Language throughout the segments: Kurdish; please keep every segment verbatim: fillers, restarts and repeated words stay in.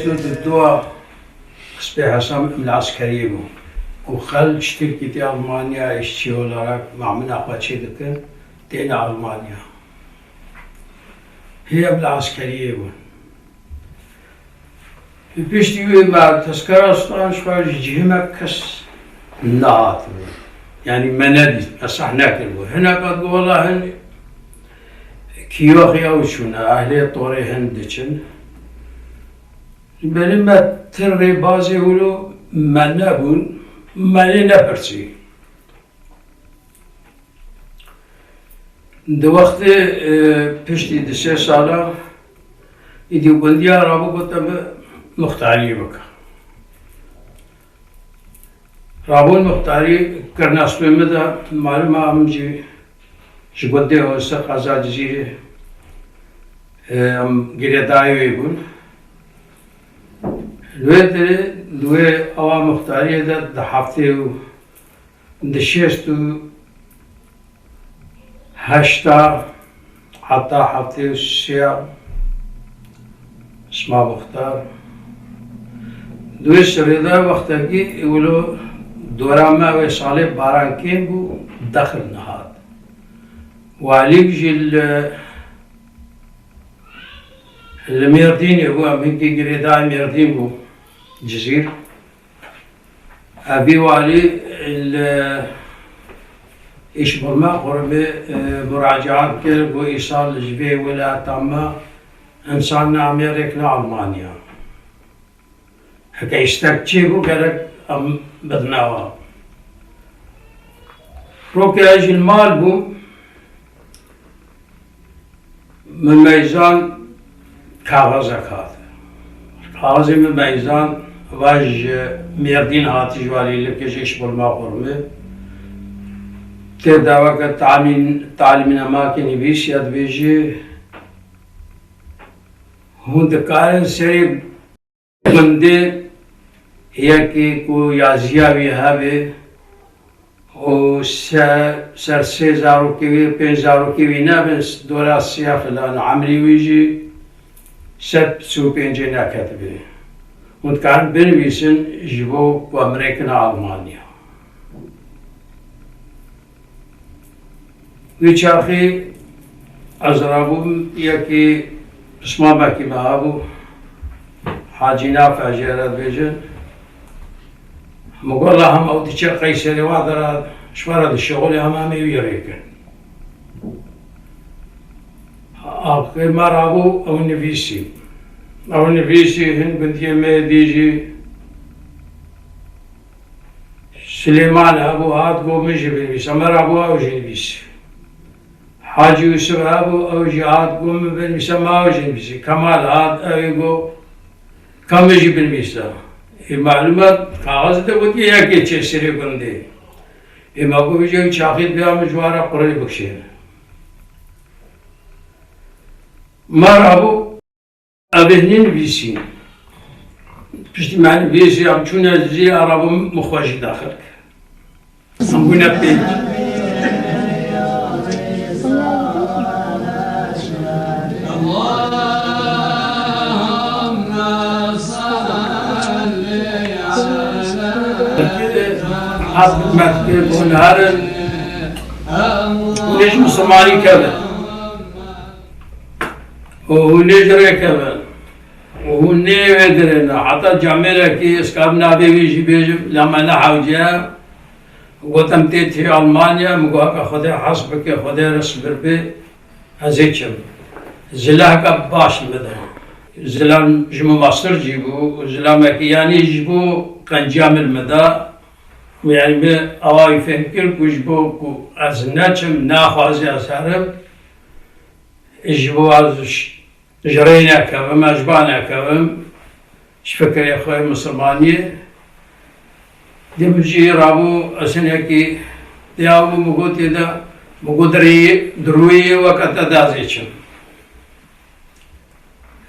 Di dua Xisbê Hesam em li eskeriyê bûn û xelk ji Tirkî tê Almanya, îşçî olarak mamina xwe çêdikin, têne Almanya. Hê em li eskeriyê bûn. Piştî wê me tezkera stran ji xwe ji cihê me kes nehatibû. Yanî me nedît, me seh nekiribû. Hinek hatibû, wela hin kîyoxê ew çûne, ehlê torê hin diçin. Ji berî me ti rêbazê wilo me nebûn, me lê nepirsî. Di wextê, e, piştî di sê sala, îdî gundiya rabû got, "Em bi muxtariyê bike." Rabûn muxtarî kirine stûyê min de, malûm e, em jî ji gundê Hewse qeza Cizîrê, e, em girêdayî wê bûn. Li wê derê, li wê awa muxtariyê de di heftê û di şêst û heşta heta heftê û sê ya Sima Muxtar. Di wê serê de wextekî wilo dora me wê salê baran kêm bû, dexil nehat. Walî jî li, li Mêrdînê bû, em hinkî girêdayî Mêrdîn bû, Cizîr. Evî walî li Îşbirma Qurmê, e, muracaat kir, got, "Îsal ji vê welata me însan namê rêkine Almanya. Heke îstek çêbû gerek em bidine wan." Rokê ez jî li mal bûm. Min meyzan kaxezek hat. Kaxezê min meyzan, va ji Mêrdîn hatî, ji Walîlikê, ji Îşbirma Qurmê. Tê de weke talîm-, talîmnamakê nivîsiya, dibêjî, "Hûn dikarin serê gundê yekê ku yaziya wî hebe û se-, ser sê zarokê wî, pênc zarokê wî nebin, dora siya filan, emrî wî jî sed sî û pêncê neketibe. Hûn dikarin binivîsin ji bo ku em rêkine Almanya." Wî çaxî ez rabûm, yekî pismamekî me hebû, Hacî Nafe jê re dibêjin. Min got, "Wela hem ew diçe Qeyserê, wa dera ji we re dişixulê, hem em ê wî rêkin." Axir me rabû ew nivîsî. Ew nivîsî hin gundiyê me dî jî Silêman hebû, hat got, "Min jî binivîse." Me rabû, ew jî nivîsî. Hacî Yusuf hebû, ew jî hat got, "Min binivîse." Me ew jî nivîsî. Kemal hat, ew ê got, "Ka min jî binivîse." Ê, malûm e, kaxez de gotiye yekê çê serê gundê. Ê, me got, "Vêca wî çaxî dibe, min ji wan re qurê bikişêne." Me rabû, Ev ê hinî nivîsîn. Piştî me nivîsî, em çûne zî arabû min xwe jî daxil kir. Em bûne pênc. Hat xizmet kir, bûn herin. Hûn ê ji Misilmanî kevin. Û hûn ê ji rê kevin. Û hûn nê wê dirêne. Heta camêrekî ez karim navê wî jî bêjim, la me nehewce. Gotim tê tê Almanya, min got, "Heke Xwedê hes bike, Xwedê re sibir bê, ez ê çim." Zileheke baş li min da. Zilam ji min mastir jî bû, zilamekî yanî ji bo qenciya min li min da. Û yanî min awa wî fêm kir ku ji bo ku ez neçim, naxwaze ez herim. Ji bo ez ji, ji rê nekevim, ez ji ba nekevim, ji fikrê xwe yê misilmaniyê. Dê min jî rabû, ez hinekî diya bû, min got tê de, min got, "Di rê-, di rûyê weke te de ez ê çim."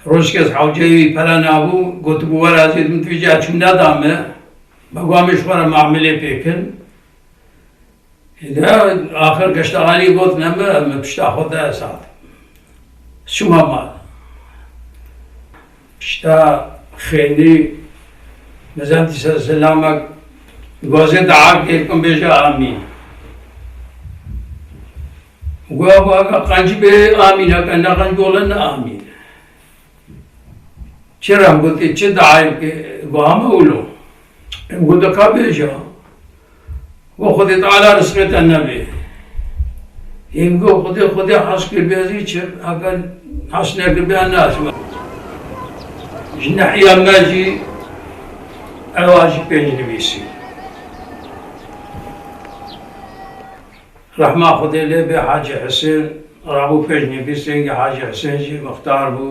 Rojkê ez hewceyê wî pere nabû, gotibû, "Were ez ê min tu vêca çû neda me." Me got, "Em ê ji xwe re mamilê pê kin." Ê, de axir geşta alî got, "Ne, me, me pişta xwe de ez hatim." Çûma mal. Pişta Xênî, mezentî ser selamek, gazê dua kir, kum bêje amîn. Gua, gua, gua, qencî bê amîn, heke ne qenc gole ne amîn. Çira em gotê, çi dua ke, gua me wilo. Em gote ka bêje. Û Xwedê Teala rizqê te nebê. Hîn got, Xwedê, Xwedê hez kir bê, ez hîç heke hez nekir bê, ez naçim. Ji nehiya me jî ewa jî pênc nivîsî. Rehma Xwedê lê bê Hacî Hisên, rabû pênc nivîsên, Hacî Hisên jî muxtar bû.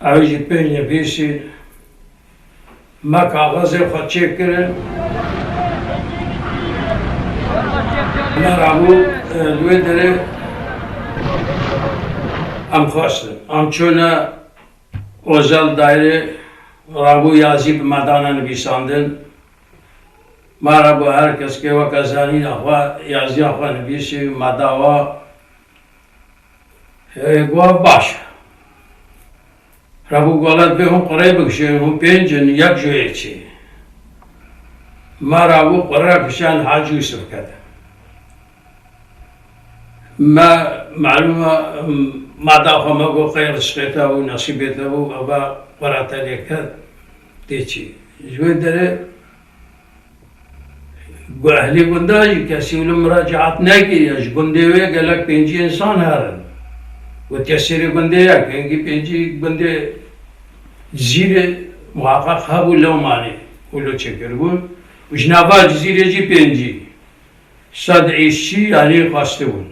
Ew jî pênc nivîsî. Me kaxezê xwe çêkirin. Me rabû, e, li wê derê em xwestin. Em çûne Ozel Daîrê, rabû yazî bi me dane nivîsandin. Me rabû her kes kê weke zanîna xwe, yaziya xwe nivîsî, me dawa. Ê, gua baş. Rabû golet bê hûn qurê bikişên, hûn pênc in, yek ji wê çi. Me rabû qure kişan Hacî Yusuf ket. Me, malûm e, mada xwe me got qey rizqê te bû, nesîbê te bû, eva qure te lê ket, tê çi. Ji wê derê Gu-, ehlê gunda jî kesî wilo muracaat nekiriye, ji gundê wê gelek pêncî însan herin. Gotiye sêrê gundê yek, hingî pêncî gundê Cizîrê muheqeq hebû, Lewmanê wilo çêkiribûn. Û ji nava Cizîrê jî pêncî sed îşçî, yanî xwestibûn.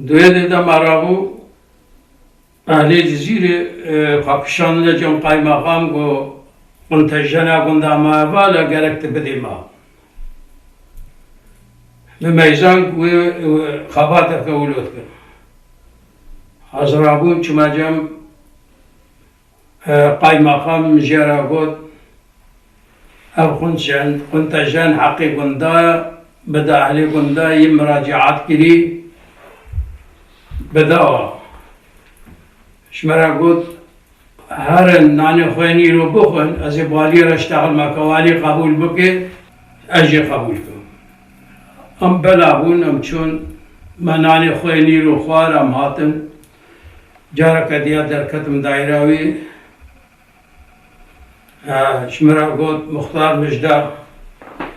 Duê dê de me rabû. Ehlê Cizîrê, e, xwe kişandine cem qaymaqam, got, quntejena gunda me heval e, gerek tu bidê me. Min meyzand wê, e, xebateke wilo dikin. Ez rabûm çûme cem, e, qaymaqam, min jê re got, Ev xunçen, xuntejen heqê gunda ye, bide ehlê gunda ye, muracaat kirî, bide wa. Ji me re got, herin nanê xwe yên îro bixwin, ez ê bi waliyê re ji te hilme ke walî qebûl bike, ez jê qebûl kim. Em bela bûn, em çûn, me nanê xwe yên îro xwar, em hatin. Careke diya derketim daîra wî. E, ji min re got, Muxtar Mijda,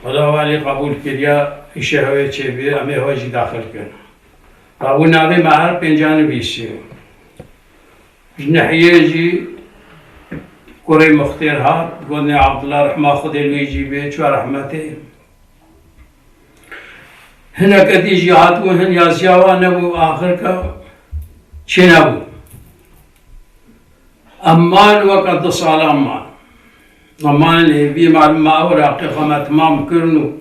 wela walî qebûl kiriya, îşê hewe çêbî, em ê hewe jî daxil kin. Rabû navê me her pênca nivîsî. Ji nehiyê jî kurê Muxtêr hat, got, nê Abdullah, rehma Xwedê li wê jî bê, çû rehmetê. Hineke dî jî hatibû, hin yaziya wan nebû, axirka çênebû. Em man weke du salan man. Em man li hêviyê me, me ew raqê xwe me timam kirin û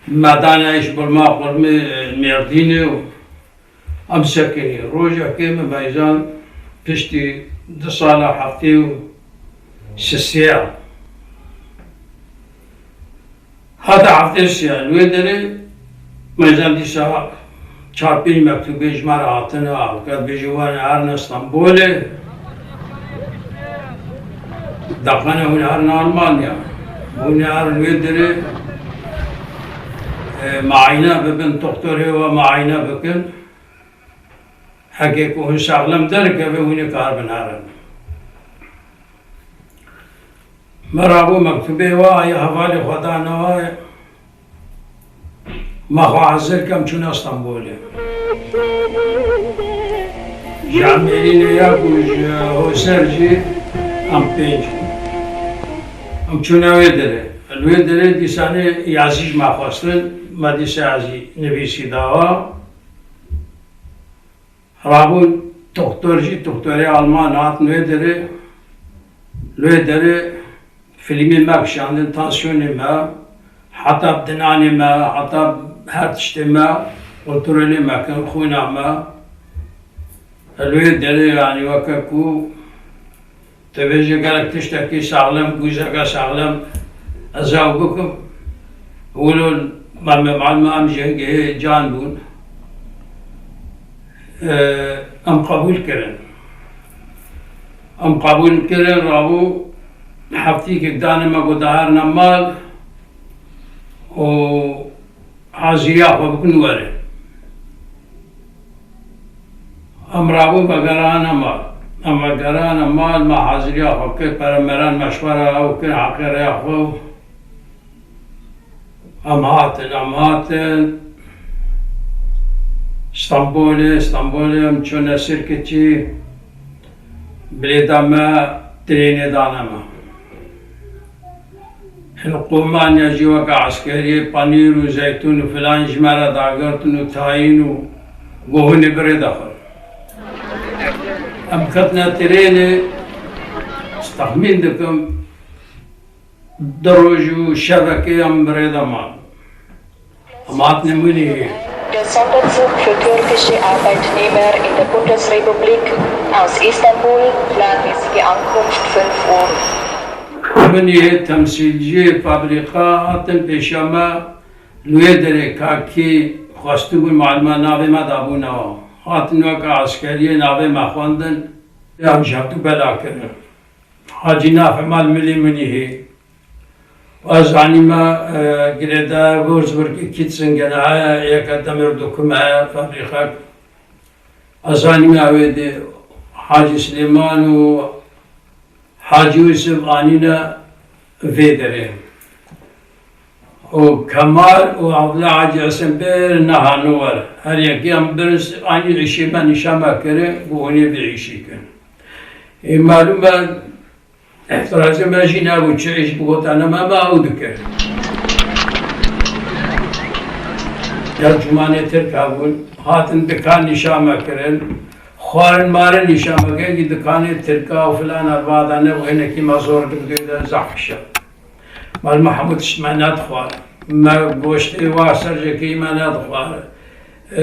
me dane ji birma qurmê, e, Mêrdînê û em sekinî. Rojekê min meyzand piştî du sala heftê û sisiya. Heta heftê sisiya li wê derê meyzand dîsa çar pênc mektûbê ji me re hatine, û ket bêjin wan ê herin Stenbolê. Deqene hûn ê herin Almanya. Hûn ê herin wê derê, e, muayene bibin, doktorê we muayene bikin. Heke ku hûn saxlem derkeve, hûn ê karibin herin. Me rabû mektûbê wa ya hevalê xwe dane wa, me xwe hazir kem çûne Stenbolê. Ji Emêrînê ya ku ji Hoser jî em pênc. Em çûne wê derê. Li wê derê dîsanê yazî ji me xwestin, me dîsa yazî nivîsî dawa. Rabûn doktor jî, doktorê Alman hatin wê derê, li wê derê filmê me kişandin, tansiyonê me, heta dinanê me, heta her tiştê me, kontrolê me kirin, xwîna me. Li wê derê, yanî weke ku Te bêje gerek tiştekî saxlem, gûzeke saxlem ez ew bikim. Wilo me, me, me, me em ji hingê can bûn. Em qebûl kirin. Em qebûl kirin, rabû heftîkek dane me ku diherine mal û haziriya xwe bikin were. Em rabû vegerane mal. Em vegerane mal, me haziriya xwe kir, peremeran me ji xwe re ew kir, heqê rêya xwe. Em hatin, em hatin Stenbolê, Stenbolê em çûne Sirkitçî, bilêta me trênê dane me. Hin qomaniya jî weke eskeriyê panîr û zeytûn û filan ji me re dagirtin û tayîn û got hûn ê bi rê de xwin. Em ketine trênê, ez texmîn dikim, du roj û şevekê em bi rê de man. Em hatine Munîhê. Der Sonderzug für türkische Arbeitnehmer in der Bundesrepublik aus Istanbul, planmäßige Ankunft fünf Uhr. Munîhê temsîlciyê fabrîka hatin pêşiya me, li wê derê kakî xwestibûn malima navê me dabûna. Hatin weke eskeriyê navê me xwendin, em ji hevdû bela kirin. Hacî Naf Hemal milî Munîhê. Ez zanîme, e, girêdayê Würzburgê Kitzingen heye, yeke demir dokum heye, fabrîxek. Ez zanîme ew ê di Hacî Silêman û Hacî Yûsif anîne vê derê. Û Kemal û Abdullah Hacî Hesen pêr nehano wer. Her yekê em birin s-, anî îşê me nîşan me kiri, got hûn ê vê îşî kin. Ê malûm e, îhtirazê me jî nebû, çi îş bigotane me, me ew dikir. Ya cûmanê Tirk hebûn, hatin dikan nîşan me kirin, xwarin marin nîşan me kirin, ki dikanê Tirka û filan erbada nebû, hinekî me zor dikir, de zehf kişa. Mal me hemû tişt me nedixwar. Me goştê wa serjekê me nedixwar. Ee,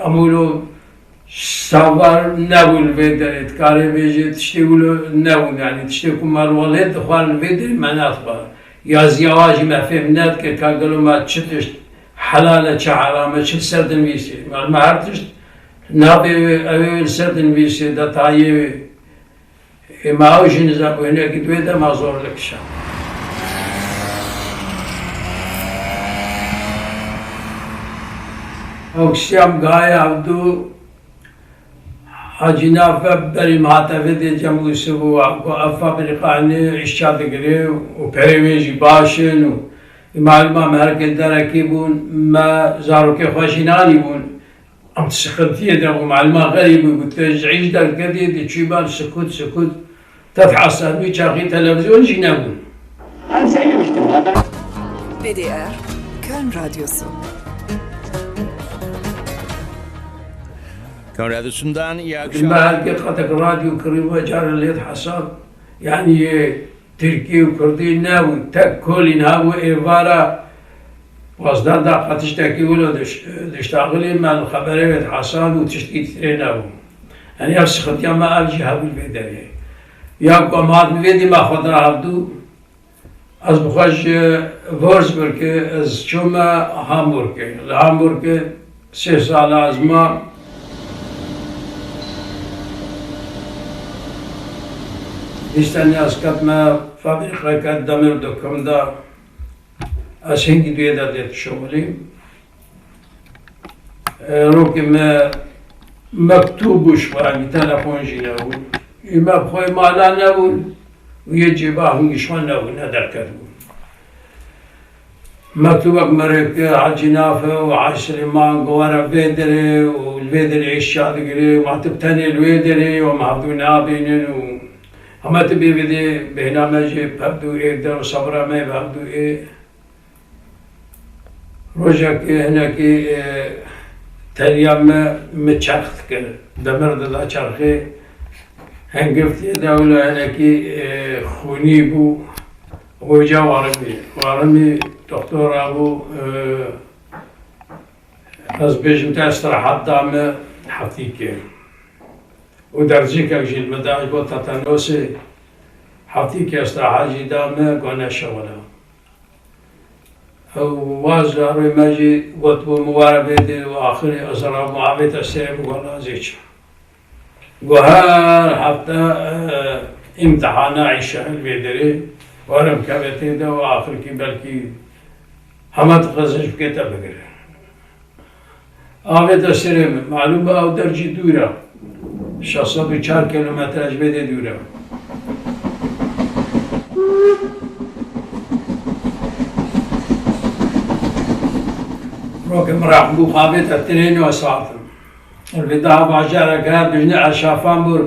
em wilo savar nebûn li vê derê. Dikarê bêjê tiştê wilo nebûn. Yanî tiştê ku me li welêt dixwar li vê derê me nedixwar. Yaziya wa jî me fêm nedikir ka gelo me çi tişt helal e, çi heram e, çi li ser dinivîsê. Mal me her tişt navê wê, ew ê li ser dinivîsê, detayê wê. Ê me ew jî nizam wênekî di wê dema zor dikişa. Ew kiştiya em gihaya hevdû, Hacî Naf ve berî me hate vê dê Cem Yûsif û got ev fabrîkanê îşça digire û perê wê jî baş in û ê malûma me herkê derekî bûn, me zarokê xwe jî nanîbûn. Em di sıkıntiyê de bû, malima xerîb bû, tu ji îş derketî, diçû ber sukût, sukût. Te dihesabî çaxî televîzyon jî nebûn. Ben sevmemiştim ya, ben P D R, Köln Radyosu. Köln Radyosu'ndan iyi akşamlar. Me herkê qetek radyo kirî ve cara lê dihesab. Yanî yê Tirkî û Kurdî nebû, tek kolîn hebû êvara pazdeh deqa tiştekî wilo diş-, diştaxilî me li xeberê wê dihesab û tiştkî tirê nebû. Yanî ev sixintiya me ev jî hebû li vê derê. Ya ku em hatin vê dî me xwe dira hevdû, ez bi xwe ji Würzburgê ez çûme Hamburgê. Li Hamburgê sê sala ez mam. Dîstanê ez ketime fabrîqeke demir dokum de. Ez hingî duyê de dê dişuxulîm. E, rokê me mektûb û ji xwe, yanî telefon jî nebûn. Ê me bi xwe mala nebûn û yê cêba hingî ji xwe nebûn, ne derket bûn. Mektûbek me rê kir, Hacî Nafe û Hacî Silêman, ku were vê derê û li vê derê îşça digire û me tu bi tenê li wê derê û em hevdû nabînin û hema tu bê vê dê bêhna me jî bi hevdû ê der û sebira me bi hevdû ê. Rojekê hinekî, e, teliya me, me çerx dikir. Demir dida çerxê. Hengiftiyê de wilo hinekî, e, xûnî bû. Goca warimî. Warimî doktor rabû, e, ez bêjim te istirahat da me heftîkê. Û derzîkek jî li me da ji bo tetanosê. Heftîkê istirahat jî da me, gone şewile. Ew waz li rûyê me jî gotibû, min were vê derê û axirê ez rabûm avêta serê min, got, "Lazê çi?" Got, "Her hefte, e, îmtihana îşa li vê derê, werim keve tê de û axirkî belkî hema tu qezenc bike te bigire." Avêta serê min, malûm e ew der jî dûr e. Şeş sed û çar kilometre ji vê de dûr e. Rokê min rehm bû, avêta trênê wes hatim. Elbeta bajara ke bijne Eşafan bûr.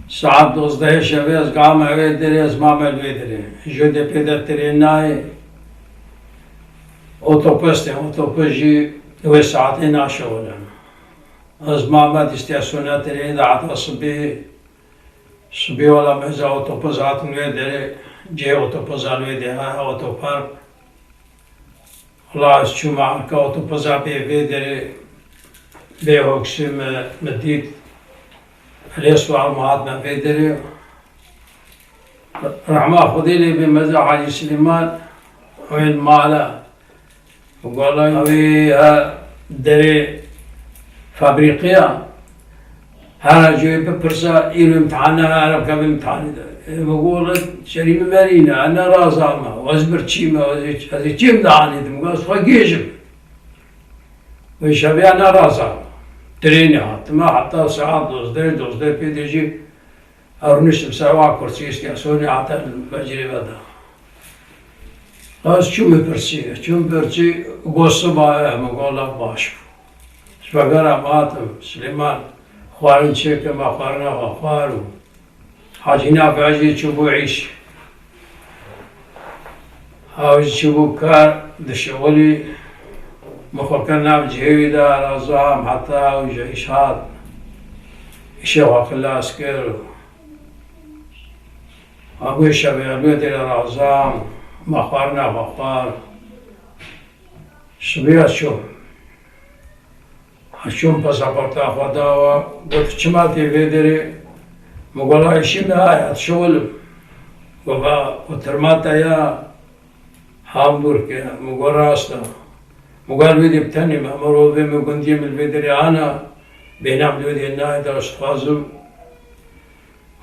Saet dozdehê şevê ez gama wê derê, ez mame li wê derê. Jodê pê de trên nayê. Otobus tê, otobus jî wê saetê naşewile. Ez mame di îstasyona trênê de heta sibê. Sibê wela meza otobus hatin wê derê, cihê otobusa li wê derê, ha, otopark. Wela ez çûme arka otobusa bê vê derê, bê hoksê me, me dît. Lê swar me hatime vê derê. Rehma Xwedê lê bê meza Hacî Silêman, wê li mala. Wela wê ha derê fabrîqeya. Hera ji wê bipirsa, îro îmtihana, hera bikeve îmtihanê de. Ê, min got, "Wela şerî min verîne, ne razama, ez birçî me, ez ê, ez ê çi îmtihanê dim?" Got, "Ez xwe gêj im." Wê şeveya ne razama. Trênê hatime, heta saet dozdeh, dozdeh pê de jî ew rûniştim ser wan kursî, îstasyonê heta li mecrê ve da. Ez çûm pirsî, çûm pirsî, got, "Siba ye?" Min got, "La baş bû." Ji vegera me hatim, Silêman, xwarin çêke, me xwarina xwe xwar û Hacî Nafiya jî çûbû îş. Ew jî çûbû kar, dişewilî, min xwe kir nav cihê wî de, razam heta ew ji îş hat. Îşê xwe xilas kir û Abû şevê li wê derê razam, me xwarina xwe xwar. Sibê ez çûm. Ez çûm pasaporta xwe da we, got, "Çima tê vê derê?" Min got, "La îşê me heye, ez şixul im." Got, "Va, û tirma te ya Hamburg e?" Min got, "Rast e." Min got, "Vê dê bi tenê me, mirovê min, gundiyê min li vê derê ana, bêhna min li wê derê nayê de, ez dixwazim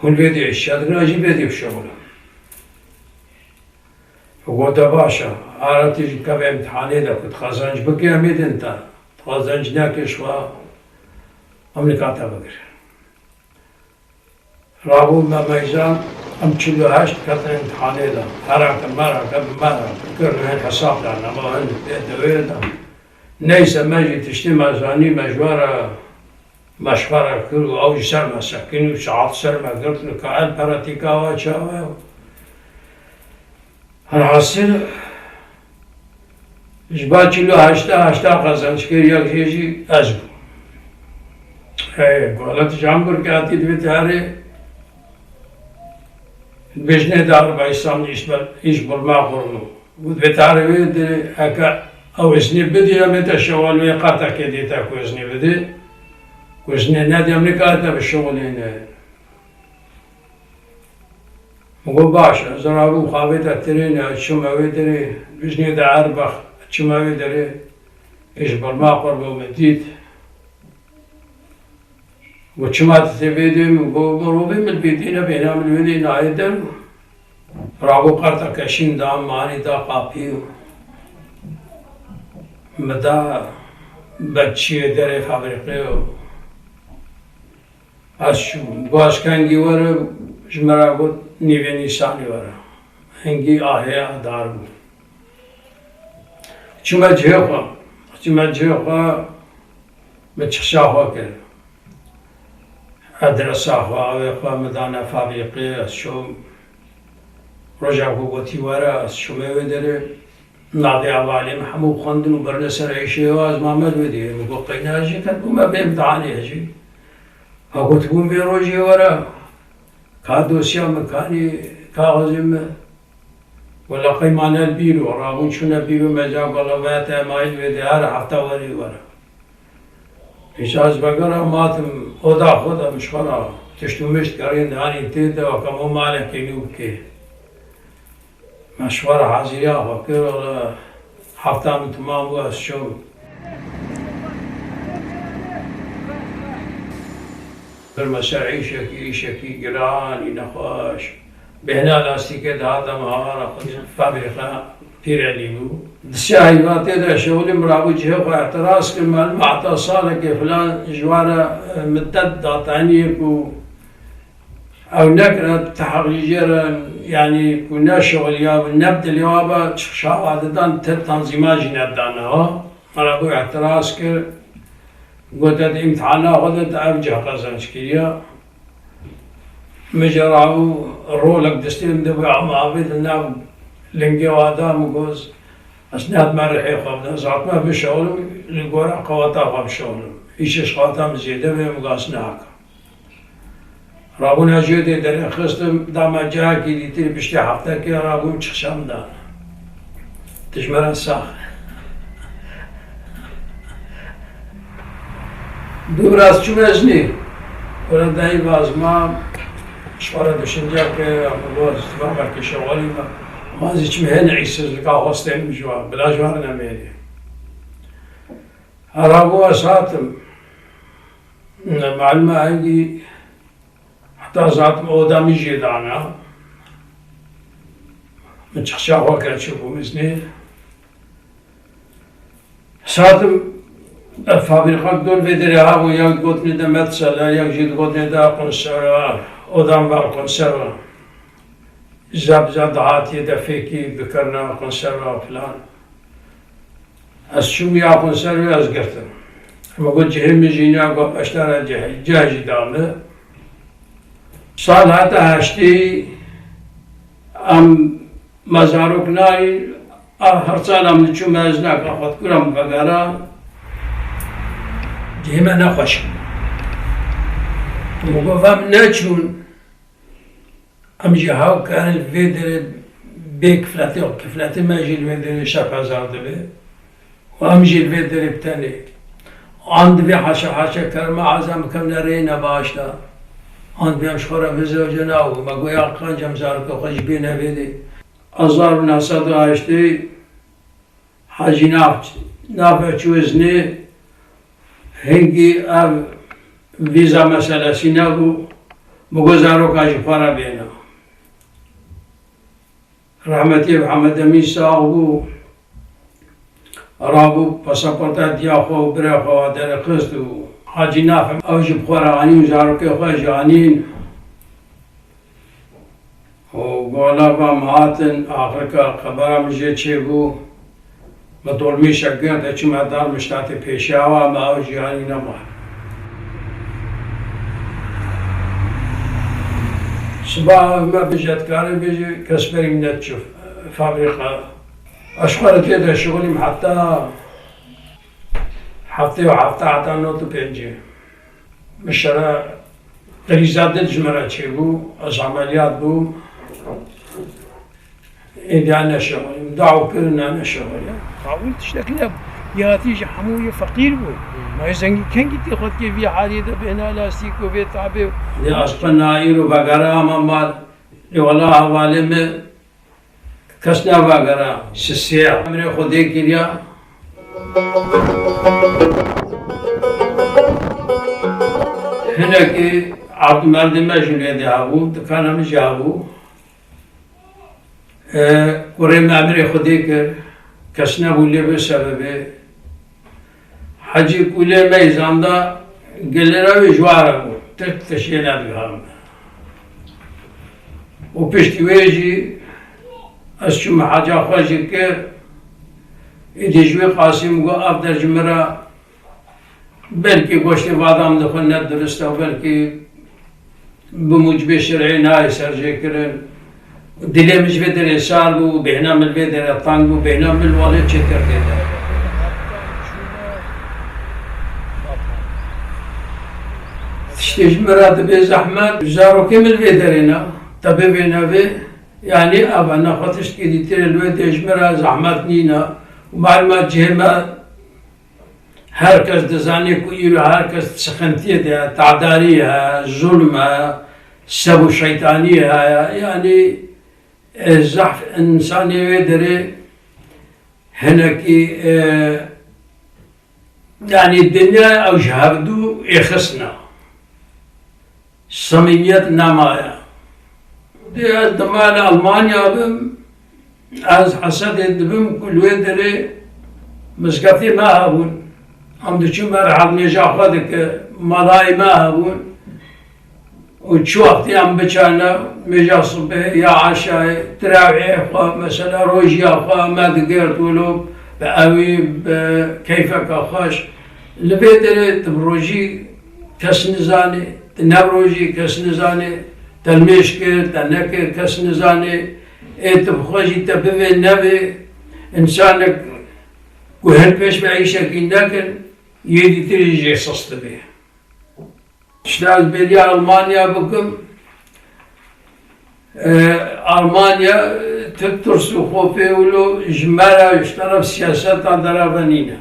hûn vê dê îşe dikin, ez jî vê dê bişixulim." Got, "De baş e, ara tu jî bikeve îmtihanê de, ku tu qezenc bikî, em ê din te. Tu qezenc nekî, ji xwe em nika te bigirin." Rabû me meyzan, em çil û heşt ketin îmtihanê de. Herake merake bi merake kirin, hên hesab de, nema hin pê de wê de. Neyse, me jî tiştê me zanî, me ji we re meşwere kir û ew ji ser me sekinî û saet ser me girt, nika el pratîka we çawa ye? Helhasil, ji ba çil û heşta, heşta qezenc kir, yek jê jî ez bûm. Hey, golet ji Hamburg hatî divê tarê, bêjnê dar baysan iş bel-, iş bulma kurmu. Û divê tarê wê de heke ew iznê bidî, em ê te şewal wê qatekê dê te ku iznê bidî. Ku iznê nedî, em nikare te bi şewalê ne. Min got, "Baş e." Ez rabûm xavê te tirêne, ez çûme wê derê, bijnê de Erbax, çûme wê derê, ê ji bilma qurbo min dît. Got, "Çima tu tê vê dê?" Min got, "Mirovê min vê dê ne, bêhna min wê dê nayê der." Rabû qerteke şîn da min, anî da qapî û min da bekçiyê derê fabrîqê û Ez çûm. Got, "Kengî were?" Ji me re got, "Nîvê Nîsanê were." Hingî ahê dar bû. Çûme cihê xwe. Çûme cihê xwe, min çixşa xwe kir. Adresa xwe, avê xwe min dane fabrîqê, ez çûm. Roja ku gotî were, ez çûme wê derê. Navê hevalê min hemû xwendin û birine ser êşê wa, ez mame li wê diyê. Min got, "Qey ne ez jî ketbûme vê imtihanê ez jî." Ha gotibûn vê rojê were, ka dosya min, kanî kaxizê min. Wela qey mane li bîro, rabûn çûne bîro me ca, wela me te emayî li wê dê, her hefta werî were. Îşa ez vegera matim oda xwe de, min ji xwe re tişt û mişt gerîn, danîn tê de, weke min malekê nû bikê. Me ji xwe re haziriya xwe kir, wela Hefta min temam bû, ez çûm. Birme ser îşekî, îşekî giran, î nexweş. Bêhna lastîkê dihate me hawara xwe, fabrîka Pîrelî bû. Di sê heyva tê de şewilî min rabû cihê xwe, îtiraz kir, me heta salekê filan ji we re, e, middet dataniyê ku ew nekire, teheq jê re, yanî ku neşewiliya, ne bi dilê wa be, çixşawa didan, te tanzîma jî nedane ha. Me rabû îtiraz kir, got, te di îmtihana xwe de te ev cih qezenc kiriya. Min jê rabû rolek destê min de bû, ema avê di nav lingê wa da, min got, ez nehatime rihê xwe bidim, ez hatime bişewlim, li gora qeweta xwe bişewlim. Îşê ji qeweta min zêde be, min got ez nahêlim. Rabûn ez jê dê derê xistim, da me cihekî dîtir, piştî heftekê rabûm çixşam da. Dijmera sax. Dû biraz çûm ez nî. Wele dayî vaz ma, ji xwe re düşünce ke, ya min got, ez va belkî şewalî me. Ma zî çim hene îşsizlika xwe stêm ji wan, bila ji wan nemêrî. Herabû ez hatim. Malum e hingî heta ez hatim oda min jê dana. Min çixça xwe kir çûbûm îznê. Ez hatim, ev fabrîka dor vê derê hebû, yek digotinê de metsele, yek jî digotinê de konserve, oda min ber konserve. Zeb zeb dihatiye de fêkî bikirina konserve filan. Ez çûm ya konserve ez girtim. Min got cihê min jî niya, got beşdara cihê, cih jî da min. Sal heta heştê em me zarok nayîn, a her sal em diçûm ez naka xwe dikura min vegera. Cihê me nexweş bû. Min got, va min neçûn. Em jî hew karin li vê derê bê kifletê, kifletê me jî li vê derê şerpezar dibe. Û em jî li vê derê bi tenê. An divê haşa haşa kerime eza bikevne rêyê nebaş de. An divê em ji xwe re vizewicin, aw, me goya qenc em zarokê xwe jî bêne vê dê. Hezar û neh sed û heştê Hecî Naf-, Nafe çû îznê, hingî ev vîza meselesî nebû, min got zaroka ji xwe re bêne. Rehmetî Mihemed Emîn sax bû, rabû pasaporta diya xwe û birê xwe wa derxist û Hecî Naf ew jî bi xwe re anîn û zarokê xwe jî anîn. Û gola va min hatin, axirka xebera min jê çêbû. Min dolmîşek girt, diçûm heta Miştatê Pêşiyawa, me ew jî anî nema. Siba me bi jedkarê bêjî, kes berî min nediçû fabrîka. Ez xwe re tê de şixulîm heta heftê û heft heta nod û pêncî. Min şere krîza dil ji min re çêbû, ez emeliyat bûm. Êdî ya neşewirîm, daw kirin ya neşewirîm. Qawîm tiştek nebû. Yê hatî ji hemû yê feqîr bû. Ma yê zengîn kengî tê xwe dikê vî halê de bêhna lastîk û vê tabê. Lê ez xwe nayîr û vegera me mal, lê wela hevalê me kes nevegera, sisiya. Emrê Xwedê kiriya. Hinekî erdmerdê me jî lê de hebû, dikana min jî hebû. E, kurê me emrê Xwedê kir, kes nebû lê vê sebebê. Hecî Kulê me zanda gelera wê ji wa re bû. Tirk tiştê nedigihan. Û piştî wê jî ez çûme haca xwe jî kir. Êdî ji wê qasî min got, ev der ji min re belkî goştê vadam di xwe ne dirust e, belkî bi mucibê şer'ê nayê serjêkirin. Dilê min ji vê derê sar bû û bêhna min li vê derê teng bû, bêhna min li welê çêtir tê de. Tiştê ji min re dibe zehmet, zarokê min li vê derê ne, te bivêne vê, yanî ev e, ne xwe tiştekî dîtirê li wê dê ji min re zehmet nîne. Û malûm e cihê me Her kes dizane ku îro her kes sıkıntiyê de ye, tedarî heye, zulm heye, seb û şeytanî heye. Yanî, e, zehf însanê wê derê Hinekî, e, yanî dinya ew ji hevdû êxisna. Samîmiyet nemaye. Dê ez dema li Almanya bim, ez hesedê dibim ku li wê derê mizgeftê me hebûn. Em diçûn ber hev nêja xwe dike, malayê me hebûn. Û çi wextî em biçane, mêja sibê ya eşayê, tirawihê xwe, mesela rojiya xwe me digert wilo, bi ewî, bi keyfeke xweş. Li vê derê tu bi rojî kes nizanê, tu ne bi rojî kes nizanê, te nimêj kir, te nekir, kes nizanê. Ê tu bi xwe jî te bivê nevê, însanek ku hin pêş ve îşekî nekin, yê dîtirî jê sist dibe. Îşte ez bêriya Almanya bikim. E, Almanya, e, tu tirs û xofê wilo ji me re ji teref siyaseta dera ve nîne.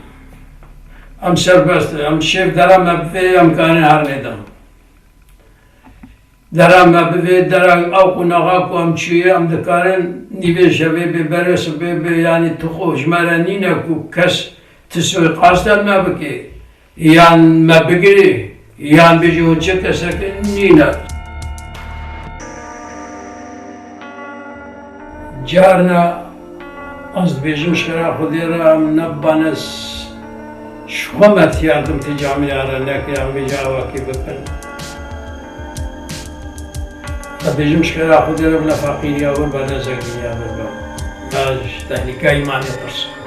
Em serbest in, em şêv dera me bivê, em karin her nêdan. Dera me bivê, dera ew qonaxa ku em çûye, em dikarin nîvê şevê bê, berê sibê bê, yanî tu xwe ji me re nîne ku kes tu suîqastel me bike. Yan me bigirî, yan bêjî hûn çi kesek in, nîne. Carna ez dibêjim ji xêra Xwedê re em nebane s-, ji xwe me tiyardim tê camîna re nekir, em bêjin awakî bikin. Ez dibêjim ji xêra Xwedê re bila feqîriya we bene zengîniya we be. Ez ji tehlîka îmanê tirsim.